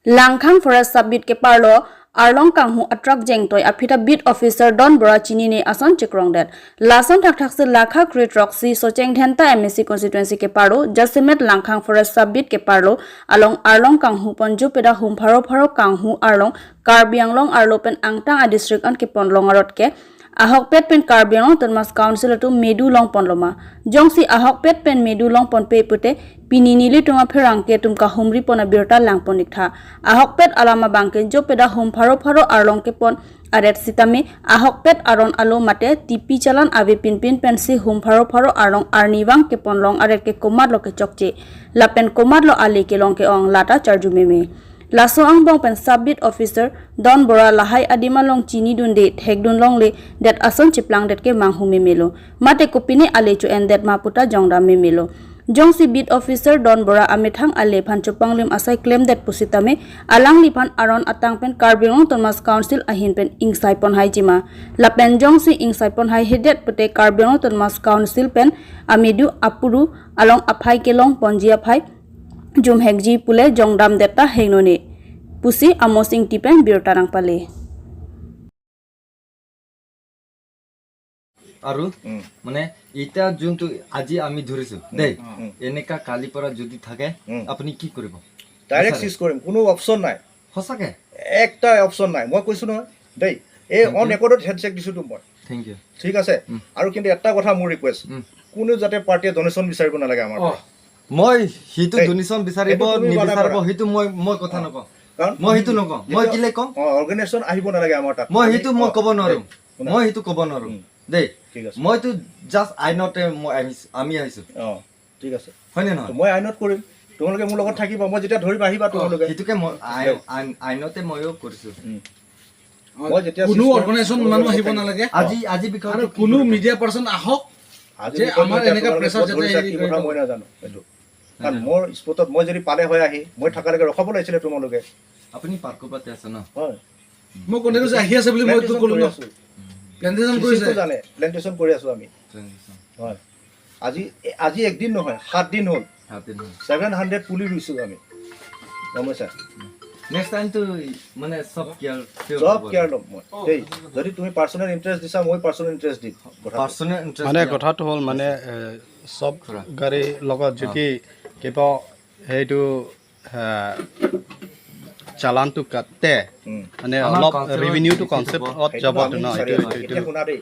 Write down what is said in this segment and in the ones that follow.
Langkhang forest sub beat ke parlo arlong kanghu atrak jengtoi aphita beat officer Don Bora chini ne ason chikrong det lason thak thak se lakha create roxy socheng dhenta MSc constituency ke paro jasimet Langkhang forest sub beat ke parlo along arlong kanghu ponju peda hum pharo pharo kanghu arlong Karbi Anglong arlo pen angtang a district an ke ponlong arot ke ahok pet pen Karbi Anglong Autonomous Council tu medu long ponloma jongsi ahok pet pen medu long pon pe pute pini nili tuma pherang ke tumka humri pona birta lang ponik tha ahok pet alama bangke jo peda hum pharo pharo arlong ke pon aret sitame ahok pet aron alo mate tipi chalan ave pin pin pen si hum pharo pharo arlong arniwang ke pon long aret ke komat lo ke chokche lapen komat lo ale ke long ke ong lata charju meme laso ang bong pen sub beat officer Don Bora lahai adima long chini dun de thek dun long le det ason chiplang det ke manghu me melo mate kopine ale chu en det maputa jongda me melo jongsi beat officer Don Bora amethang ale phan chupanglim asai claim det pusitame alang li phan aron atang pen Karbi Autonomous Council ahin pen ingsai pon hai jima lapen jongsi ingsai pon hai hedet pute Karbi Autonomous Council pen amidu apuru along aphai kelong ponjia phai jum hekji pule jongdam detta hengnoni pusi amosing tipen birtarang pale. আৰু মানে এতিয়া যোনটো আজি আমি ধৰিছো দেই, এনেকা কালিৰ পৰা যদি থাকে, আপুনি কি কৰিব? ডাইৰেক্ট চিজ কৰিম, কোনো অপশ্যন নাই। সঁচাকে? একটা অপশ্যন নাই, মই কৈছোঁ নহয় দেই। এই অন ৰেকৰ্ডত হেণ্ডছেক দিছোঁতো মই। Thank you. ঠিক আছে। আৰু কিন্তু এটা কথা মোৰ ৰিকুৱেষ্ট, কোনো যাতে পাৰ্টীয়ে ডনেশ্যন বিচাৰিব নালাগে আমাৰ পৰা। মই সেইটো দেই, ডনেশ্যন বিচাৰিব সেইটো তুমি বাধা নিবিচাৰিব কৰা। সেইটো মই কথা নকওঁ। কাৰণ মই সেইটো নকওঁ। মই কেলে কম? অঁ, অৰ্গেনাইজেশ্যন আহিব নালাগে আমাৰ তাত। মই সেইটো মই ক'ব নোৱাৰো। দেই, শুনা। মই সেইটো ক'ব নোৱাৰো দেই। ঠিক আছে। মইতো জাষ্ট আইনতে মই আহিছো, আমি আহিছো। অঁ, ঠিক আছে। হয়নে নহয়? মই আইনত কৰিম, তোমালোকে মোৰ লগত থাকিবা। মই যেতিয়া ধৰিম আহিবা তোমালোকে। সেইটোকে মই আইনতে ময়ো কৰিছো। মই যেতিয়া কোনো চিজ কৰিম, অৰ্গেনাইজেশ্যন তোমালোকে মানুহ আহিব থাকিবা। নালাগে। আজি বিষয়টো আৰু কি কোনো কৰিব? মিডিয়া পাৰ্চন আহক আজি যে বিষয়টো আমাৰ এতিয়া এনেকা তোমালোকে প্ৰেছাৰ ক'ত যাতে ধৰিছা, হেৰি কি কথা কৰিব। মই নাজানো সেইটো। কাৰণ মোৰ স্পটত মই যদি পালে হয় আহি, মই থকালৈকে ৰখাব লাগিছিলে তোমালোকে। আপুনি পাৰ্কৰ আছে ন? হয়। মই কণ্টেক্ট আহি আছে বুলি মই এইটো প্লেণ্টেশ্যন ক'লো কৰি ন। আছো। প্লেণ্টেশ্যন কৰিছে। চিচিটো জানে, প্লেণ্টেশ্যন কৰি আছো আমি। হয়, আজি একদিন নহয়, 7 দিন হ'ল। 7 দিন হ'ল। 700 পুলি ৰুইছোঁ আমি, গম পাইছা? নেক্সট টাইমটো মানে চব কেয়াৰ। চব কেয়াৰ ল'ম মই দেই। যদি তুমি পাৰ্চনেল ইণ্টাৰেষ্ট দিছা, মই পাৰ্চনেল ইণ্টাৰেষ্ট দিম কথাটো। পাৰ্চনেল ইণ্টাৰেষ্ট মানে কথাটো হ'ল মানে চব গাড়ীৰ লগত যদি কিবা সেইটো চালানটো কাটে, মানে আমাৰ অলপ council ত ৰেভিনিউটো বেছি হ'ব। কনচেপ্টত সেইটো যাব আমি ন। বিচাৰি এইটো আছো। এইটো এতিয়া শুনা দেই।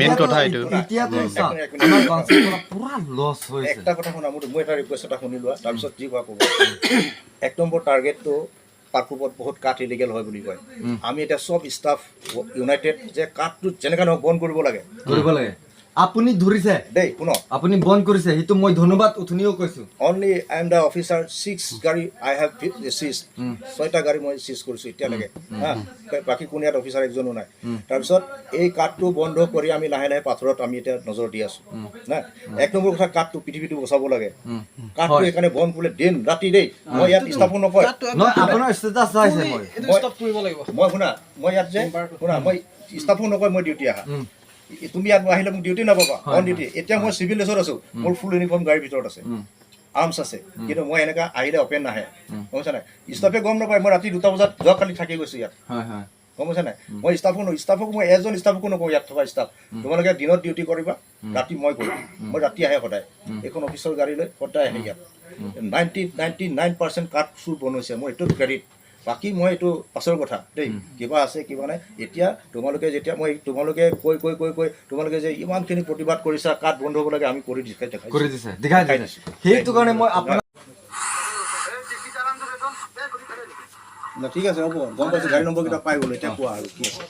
মেইন কথা এইটো। এতিয়াতো চাওক, এক মিনিট, আমাৰ এক মিনিট। কাউন্সিল পৰা পুৰা লছ হৈছে। একটা কথা শুনা, মোৰ এটা ৰিকুৱেষ্ট এটা শুনি লোৱা, তাৰপিছত যি কোৱা ক'ব। 1 নম্বৰ টাৰ্গেটটো পাৰ্কুপত বহুত কাঠ ইলিগেল হয় বুলি কয়। আমি এতিয়া চব ষ্টাফ ইউনাইটেড যে কাঠটো যেনেকা নহওক বন্ধ কৰিব লাগে। কৰিব লাগে। আপুনি ধৰিছে দেই, শুনক। আপুনি বন্ধ কৰিছে, সেইটো মই ধন্যবাদ উঠনিও কৈছো। Only I am the officer, six গাড়ী আই have চিজ, ছয়টা গাড়ী মই চিজ কৰিছোঁ এতিয়ালৈকে। হা, বাকী কোনো ইয়াত অফিচাৰ একজনো নাই। তাৰপিছত এই কাঠটো বন্ধ কৰি আমি লাহে লাহে পাথৰত আমি এতিয়া নজৰ দি আছোঁ না। 1 নম্বৰ কথা, কাঠটো পৃথিৱীটো বচাব লাগে। কাঠটো সেইকাৰণে বন্ধ কৰিলে দিন ৰাতি দেই, মই ইয়াত ষ্টাফো নকয়। নহয়, আপোনাৰ ষ্টেটাছ চাইছে মই। এইটো মই- ষ্টপ কৰিব লাগিব। মই শুনা, মই ইয়াত যে শুনা, মই ষ্টাফো নকয় মই ডিউটি আহা। তুমি ইয়াত আহিলে মোক ডিউটি নাপাবা, অন ডিউটি। এতিয়া মই চিভিল ড্ৰেছত আছোঁ, মোৰ ফুল ইউনিফৰ্ম গাড়ীৰ ভিতৰত আছে, আৰ্মছ আছে, কিন্তু মই এনেকুৱা আহিলে অপেন নাহে, গম পাইছা নাই? ষ্টাফে গম নাপায়। মই ৰাতি 2টা বজাত যোৱাকালি থাকি গৈছোঁ ইয়াত। হয় হয় গম পাইছা নাই? মই ষ্টাফো ষ্টাফক মই এজন ষ্টাফকো নকওঁ, ইয়াত থকা ষ্টাফ, তোমালোকে দিনত ডিউটি কৰিবা, ৰাতি মই কৰিম। মই ৰাতি আহে সদায়, এইখন অফিচৰ গাড়ী লৈ সদায় আহে। ইয়াত 99% কাঠ চুৰ বনাইছে, মই এইটো ক্ৰেডিট। বাকী মই এইটো পাছৰ কথা দেই, কিবা আছে কিবা নাই। এতিয়া তোমালোকে যেতিয়া মই তোমালোকে কৈ কৈ কৈ কৈ তোমালোকে যে ইমানখিনি প্ৰতিবাদ কৰিছা, কাঠ বন্ধ হ'ব লাগে, আমি কৰি দেখাই দেখাইছোঁ। কৰি দিছে, দেখাই দেখাই দিছে। দিছোঁ। সেইটো কাৰণে মই আপোনাক না, ঠিক আছে, হ'ব, গম পাইছোঁ। গাড়ী নম্বৰকেইটা পাই গ'লো। এতিয়া কোৱা আৰু কি আছে?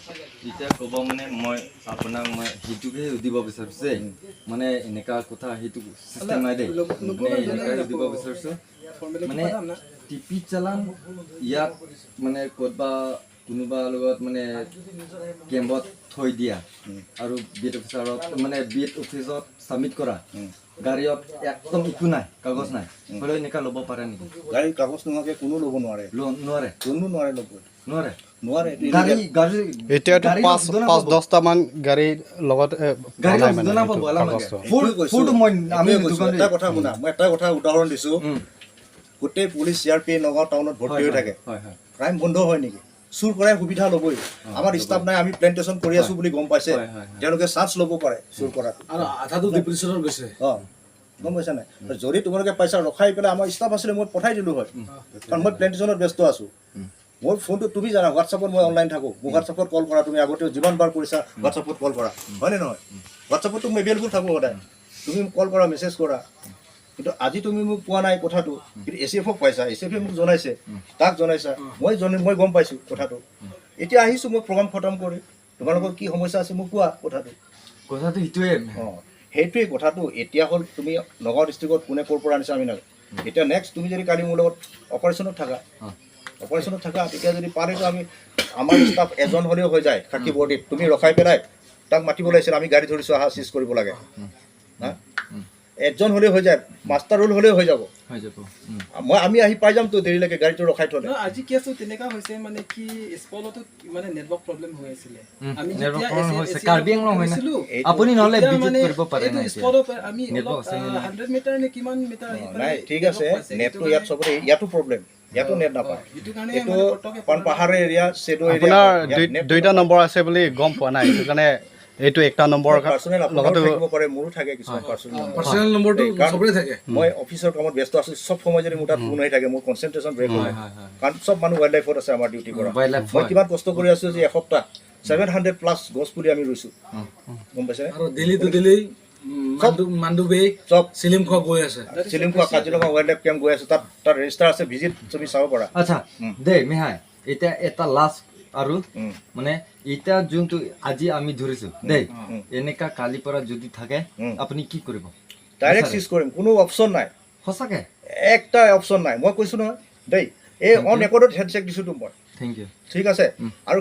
এতিয়া ক'ব মানে মই আপোনাক মই সেইটোকে সুধিব বিচাৰিছোঁ যে মানে এনেকা কথা সেইটো চিষ্টেম নাই দেই, মানে এনেকা সুধিব বিচাৰিছোঁ, মানে টিপি চালান ইয়াত মানে ক'তবা কোনোবা লগত মানে কেম্পত থৈ দিয়া আৰু বিট অফিচাৰত মানে বিট অফিচত ছাবমিট কৰা গাড়ীত একদম একো নাই, কাগজ নাই, হ'লেও এনেকা ল'ব পাৰে নেকি? গাড়ীৰ কাগজ নোহোৱাকৈ কোনো ল'ব নোৱাৰে। নোৱাৰে? কোনো নোৱাৰে ল'ব। নোৱাৰে? নোৱাৰে, এইটো গাড়ী illegal। গাড়ী এতিয়াতো গাড়ী পাঁচ জনাব। পাঁচ দহটামান গাড়ীৰ লগত গাড়ী পোৱা নাই মানে জনাব এইটো লাগে। কাগজটো। সেইটোৱে কৈছোঁ। ফুলটো মই আমি সেইটোৱে কৈছোঁ। দোকান এটা কথা শুনা, মই এটা কথা উদাহৰণ দিছোঁ। গোটেই police, C R P Nagaon টাউনত ভৰ্তি হৈ থাকে। হয় হয় ক্ৰাইম বন্ধ হয় নেকি? চুৰ কৰাই সুবিধা ল'বই। আমাৰ ষ্টাফ নাই, আমি প্লেণ্টেশ্যন কৰি আছো বুলি গম পাইছে। হয়, হয়, হয়। তেওঁলোকে চান্স ল'ব পাৰে চুৰ কৰাটো। আৰু আধাটো ডিপ্ৰেশ্যনত গৈছে। অঁ, গম পাইছা নাই? যদি তোমালোকে পইচা ৰখাই পেলাই, আমাৰ ষ্টাফ আছিলে, মই পঠাই দিলোঁ হয়, কাৰণ মই প্লেণ্টেশ্যনত ব্যস্ত আছোঁ। মোৰ ফোনটো তুমি জানা, হোৱাটছআপত মই অনলাইন থাকোঁ। মোক হোৱাটছআপত কল কৰা। তুমি আগতেও যিমান বাৰ কৰিছা, হোৱাটছআপত কল কৰা, হয়নে নহয়? হোৱাটছআপততো মই এভেইলেবল থাকোঁ সদায়। তুমি মোক কল কৰা, মেছেজ কৰা। কিন্তু আজি তুমি মোক পোৱা নাই কথাটো, কিন্তু এ চি এফক পাইছা। এ চি এফে মোক জনাইছে, তাক জনাইছা। মই গম পাইছোঁ কথাটো। এতিয়া আহিছোঁ মই প্ৰগ্ৰাম খতম কৰি। তোমালোকৰ কি সমস্যা আছে মোক কোৱা কথাটো। কথাটো সেইটোৱে। অঁ, সেইটোৱেই কথাটো। এতিয়া হ'ল তুমি নগাঁও ডিষ্ট্ৰিক্টত কোনে ক'ৰ পৰা আনিছা আমি নাজানো। এতিয়া নেক্সট তুমি যদি কালি মোৰ লগত অপাৰেশ্যনত থাকা, অপাৰেশ্যনত থাকা, তেতিয়া যদি পালেতো আমি আমাৰ ষ্টাফ এজন হ'লেও হৈ যায় খাকী বৰ্ডিত। তুমি ৰখাই পেলাই তাক মাতিব লাগিছিল, আমি গাড়ী ধৰিছোঁ, আহা, চিজ কৰিব লাগে। হা, এজন হ'লেও হৈ যায়, মাষ্টাৰ ৰোল হ'লেও হৈ যাব। হৈ যাব। আমি আহি পাই যামতো দেৰিলৈকে গাড়ীটো ৰখাই থ'লে। নহয়, আজি কেছটো তেনেকা হৈছে, মানে কি স্পটতো মানে নেটৱৰ্ক প্ৰব্লেম হৈ আছিলে। আমি network যেতিয়া problem AC হৈছে। AC Karbi Anglong হয় না? কৰিছিলো, আপুনি নহ'লে তেতিয়া ভিজিট মানে কৰিব পাৰে এইটো না এতিয়া? স্পটত আমি Network অলপ আছে নে নাই? 100 মিটাৰ নে কিমান মিটাৰ আহি নাই, পেলাই ঠিক আছে। network পাইছে। নেটটো সেইটো ইয়াত চবতে, ইয়াতো প্ৰব্লেম, ইয়াতো নেট নাপায়। সেইটো কাৰণে এইটো মানে পটককে পাণ পাহাৰ এৰিয়া, শ্বেডো এৰিয়া। আপোনাৰ দুইটা নম্বৰ আছে বুলি গম পোৱা নাই, সেইটো কাৰণে এইটো একটা নম্বৰ পাৰ্চনেল আপোনাৰো লগতো থাকিব পাৰে, মোৰো থাকে কিছুমান পাৰ্চনেল নম্বৰ। পাৰ্চনেল নম্বৰটো কাৰণ চবৰে থাকে। মই অফিচৰ কামত ব্যস্ত আছো, চব সময় যদি মোৰ তাত ফোন আহি থাকে, মোৰ কনচেনট্ৰেশ্যন ব্ৰেক হৈ যায়। কাৰণ চব মানুহ ৱাইল্ড লাইফত আছে আমাৰ ডিউটি কৰা। Wild life, মই হয়। কিমান কষ্ট কৰি আছো যে এসপ্তাহ 700+ গছ পুলি আমি ৰুইছো, গম পাইছেনে? আৰু ডেইলি টু ডেইলি মাণ্ডু বে চব চিলিম খোৱা গৈ আছে। চিলিমখোৱা, কাজিৰঙা ৱাইল্ড লাইফ কেম্প গৈ আছো। তাত ৰেজিষ্টাৰ আছে, ভিজিট তুমি চাব পাৰা। আচ্ছা দেই মিহাই, এতিয়া এটা লাষ্ট আৰু মানে এতিয়া যোনটো আজি আমি ধৰিছো দেই, এনেকা কালিৰ পৰা যদি থাকে, আপুনি কি কৰিব? ডাইৰেক্ট চিজ কৰিম, কোনো অপশ্যন নাই। সঁচাকে? একটা অপশ্যন নাই, মই কৈছো নহয় দেই। এই অন ৰেকৰ্ডত হেণ্ডছেক দিছোঁতো মই। Thank U. ঠিক আছে আৰু।